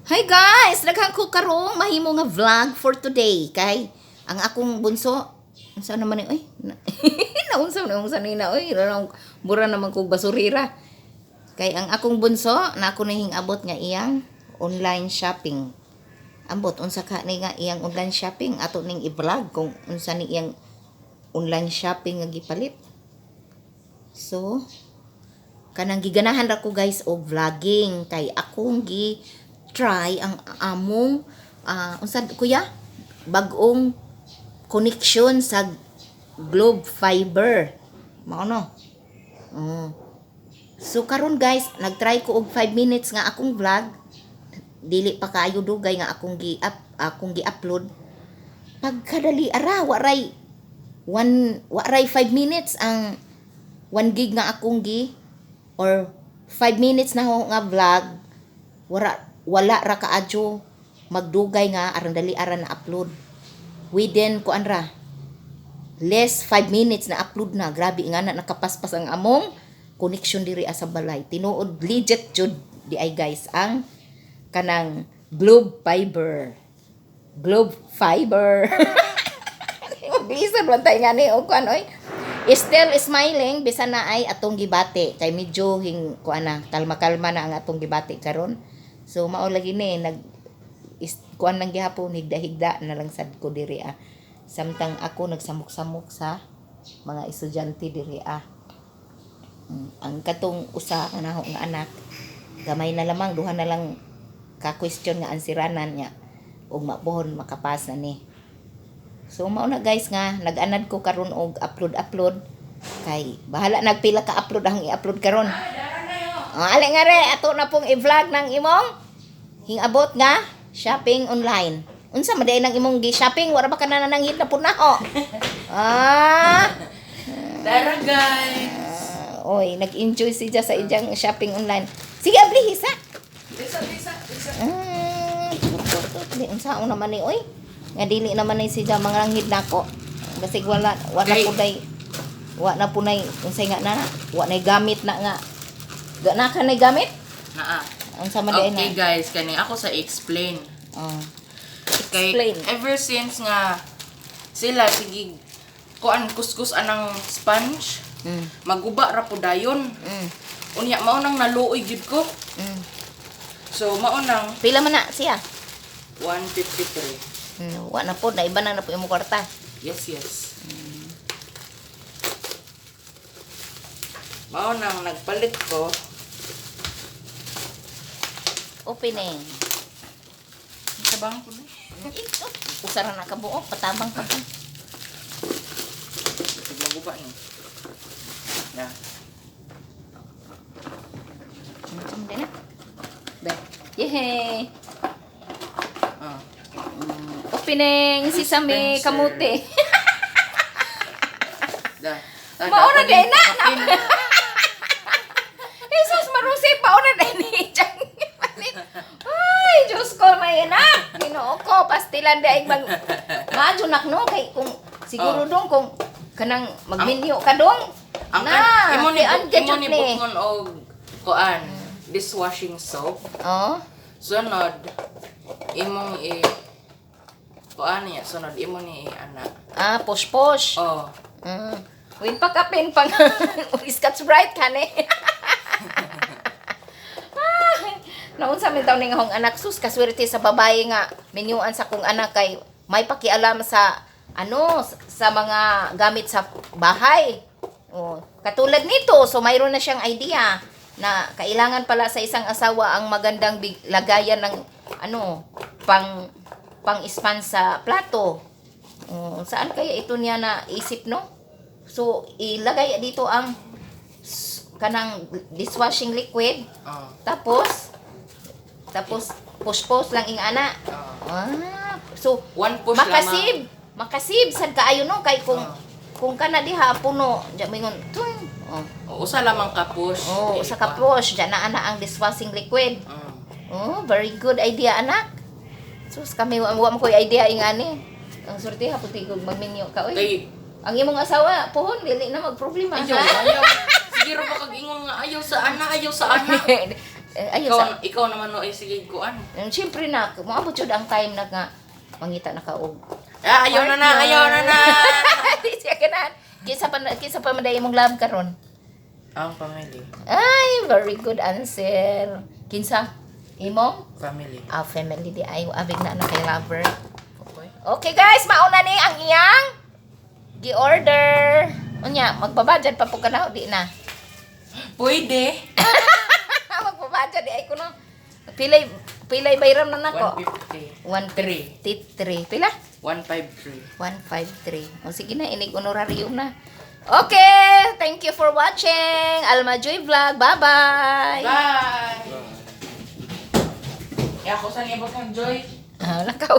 Hi guys, daghan ko karong mahimo nga vlog for today kay ang akong bunso unsa naman ni, oy, naunsa na unsa ni na, oy, mura naman kog basurira. Kay ang akong bunso na ako nahing abot nga iyang online shopping. Ambot unsa ka ni nga iyang online shopping, ato ning i-vlog kung unsa ni iyang online shopping nga gipalit. So, kanang giganahan ra ko guys og vlogging kay akong gi try ang among unsa, kuya, bag-ong connection sa Globe Fiber mao no. Oh. So karon guys, nagtry ko og 5 minutes nga akong vlog, dili pa kaayo dugay nga akong gi-upload. Pagkadali ara, waray one, waray 5 minutes ang 1 gig nga akong gi or 5 minutes na ho nga vlog, wala ra kaadyo magdugay nga arang dali ara na upload. Within kuan ra, less 5 minutes na upload na. Grabe nga na nakapaspas ang among connection diri sa balay. Tinuod, legit jud di ay guys ang kanang Globe Fiber. Globe Fiber. Maglisod man tayo nga ni og kuan oy. Still smiling bisan na ay atong gibati kay medyo hing kuan na, kalma-kalma na ang atong gibati karon. So mao lagi ni nag is, kuan lang gihapon, higda-higda na lang sad ko diri ah. Samtang ako nagsamok-samok sa mga estudyante diri ah. Ang katong usa ka naho nga anak, gamay na lamang, duha na lang ka question nga ansiranan niya ug mapuhon makapas na ni. So mao na guys nga nag-anad ko karon og upload upload kay bahala nagpila ka upload ang i-upload karon. Oh, ali nga re, ato na pong i-vlog ng imong hingabot nga shopping online. Unsa man diay nang imong gi-shopping, wala ba ka na nananghid na punaho? Ah, Tara guys! Oy, nag-enjoy siya sa iyang shopping online. Sige, abli hisa. Bisa, bisa, bisa. Tut, tut, tut. Di unsa naman ni oy. Nga dili naman ni siya manganghid nako. Basig wala Kay- po day wa na po nay unsay nga na wa nay gamit na nga. Ga na ka nay gamit? Naa. Unsa man diay na? Okay guys, kani ako sa explain. Oh. Kay Explain. ever since nga sila sige kuan kuskus anang sponge, maguba ra po dayon. Unya mao nang naluoy gyud ko. So mao nang Pila man na siya? 153. Wa na po, naiba na na po imong kwarta. Yes. Mao nang nagpalit ko. Opening. Sa bangko na. Ito, usa ra na kabuok, patabang pa ko. Sige, maguba ni. Na. Unsa man diay na? Be. Yehey. Ah. Opening sesame Dispenser. kamote. Da. Mao na din na. Kapin. Jesus Maruse, pauna na ni Chang. Ay, Diyos ko, may anak. Ginoo ko, pastilan di ay mag maadyo nak no kay kung siguro Oh. dong kung kanang magminyo ka dong. Ang na, kan, imo ni tian ka imo jud ni ni. bukngon og kuan dishwashing soap. Oh, Sunod imong i kuan niya, sunod imo ni ana. Ah, push push. Oh. Win pa kapin pang Scotch Brite kani. Ah, naunsa min taon ning akong anak, sus, kaswerte sa babae nga minyuan sa kong anak kay may pakialam sa ano, sa mga gamit sa bahay. Oh, katulad nito, so mayroon na siyang idea na kailangan pala sa isang asawa ang magandang lagayan ng ano, pang pang span sa plato. Oh, saan kaya ito niya na isip no? So ilagay dito ang kanang dishwashing liquid, tapos tapos push-push lang ing ana. Oh. Ah, so One push makasib, lamang. Makasib sad kaayo no kay kung kung kana diha puno, diya mingon tung. Oh, Oh, usa lamang ka push. Oh, Dili sa ka pa. push, diya na ana ang dishwashing liquid. Oh, very good idea, anak. Sus, kami wa mo koy idea ing ani. Ang surti ha puti kog magminyo ka oy. Kay Ang imong asawa pohon dili na magproblema. ayaw, ayaw. Sige ra ba kag ingon nga ayaw sa ana, ayaw sa ana. Eh, ayaw Ikaw, sa ikaw naman no, eh, sige, kuan. Siyempre na, moabot jud ang time na nga mangita na ka og Ah, ayaw na na, ayaw na na. Di siya ganahan. Kinsa pa man day imong love karon? Ang family. Ay, very good answer. Kinsa? Imong? Family. Ah, family di ay abig na na kay lover. Okay. Okay guys, mauna ni ang iyang gi-order. Unya, magbabudget pa po ka na, di na. Pwede. Magbabudget di ay kuno. Pilay pilay bayram na nako. 150. 153. Pila? 153. 153. O sige na, inig honorarium na. Okay, thank you for watching. Alma Joy Vlog. Bye-bye. Bye! Ya, ako sa niya kang Joy. Ah, lakaw.